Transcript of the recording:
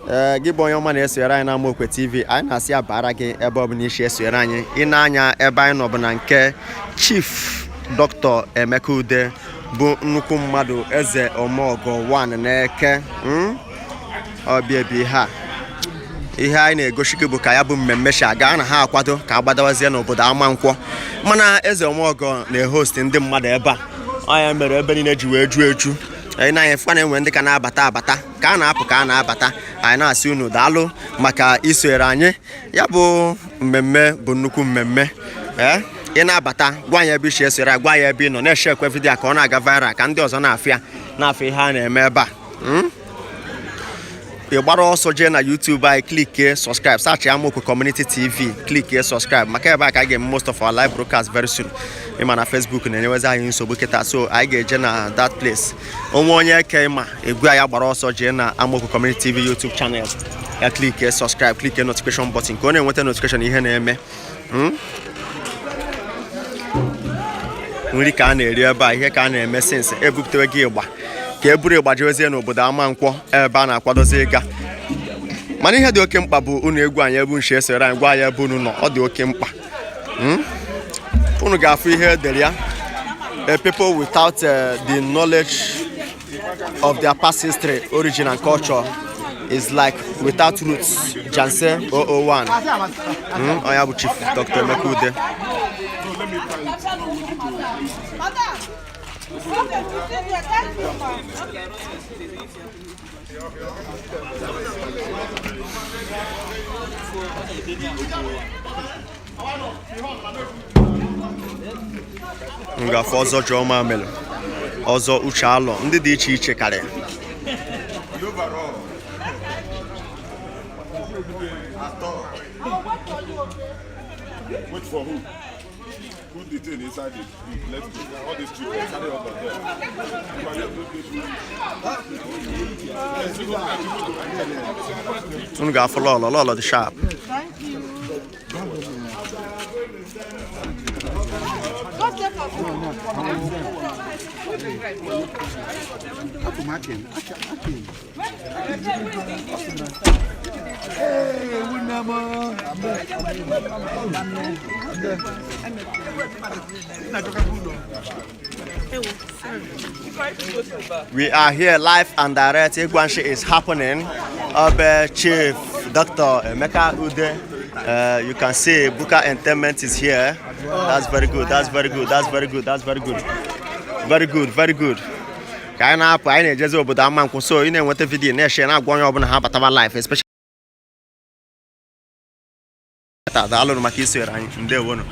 Ee, gị bụ onye ọma na-esonyere anyị na Amaokwe TV, anyị na-asị ya baara gị ebe ọ bụla i si esonyere anyị. Ị na-anya ebe anyị nọ bụ na nke Chief Dr. Emeka Ude, bụ nnukwu mmadụ, eze Omeọgọ 1 n'Eke. Ọbịa ebe ihe a, ihe anyị na-egosi gị bụ ka ya bụ mmemme si aga na ha akwado ka agbadawazie n'obodo Amankwọ. Mana eze Omeọgọ na-ehost ndị mmadụ ebe a, ọ ya mere ebe niile ji wee ju eju. Anyị na-anya fụkwa na enwe ndị ka na-abata abata, ka a na-apụ, ka a na-abata. Anyị na-asị unu daalụ maka isonyere anyị. Ya bụ mmemme bụ nnukwu mmemme. Ee, ị na-abata, gwa anyị ebe i si esonyere, gwa anyị ebe ị nọ na-esharekwe video ka ọ na-aga viral, ka ndị ọzọ na-afụ ya, na-afụ ihe a na-eme ebe a. Ị gbara ọsọ jee na YouTube anyị, clickie subscribe, search Amaokwe Community TV, clickie subscribe, maka ebe a ka anyị ga-eme most of our live broadcast very soon. Ịma na Facebook na-enyewezi anyị nsogbu kịta, so anyị ga-eje na that place. Onwe onye Eke ma egwu anyị gbara ọsọ jee na Amaokwe Community TV YouTube channel ya, clickie subscribe, clickie notification button ka ọ na-enweta notification ihe na-eme. Nri ka a na-eri ebe a, ihe ka a na-eme since ebupụtawe gị ịgba ka e buru ịgba jewezie n'obodo Amankwọ ebe a na-akwadozi ịga. Mana ihe dị oke mkpa bụ unu egwu anyị ebe unu si esoro anyị, gwa anyị ebe unu nọ, ọ dị oke mkpa. Unu ga-afụ ihe edere ya: "A people without the knowledge of their past history, origin and culture is like without roots." Janse 001. Ọ ya bụ Chief Dr. Emeka Ude. M ga-afụ ọzọ Chioma mere ọzọ Uche Alọ, ndị dị iche iche karịa. Wait for who? Put the thing inside it. Let's go. All these children, carry all of them. Unu ga-afụ lọlọ, lọlọ dị sharp. We are here live and direct. Igwanshi is happening. Obe Chief Dr. Emeka Ude. You can see Buka Entertainment is here. That's very good. That's very good. That's very good. That's very good. Very good. Very good. Ka anyị na-apụ, anyị na-ejezi obodo Amankwọ, so ị na-enweta video, na-eshare, na-agwa onye ọbụla ha bataba live especially. Daalụnụ maka isonyere anyị. Ndewonụ.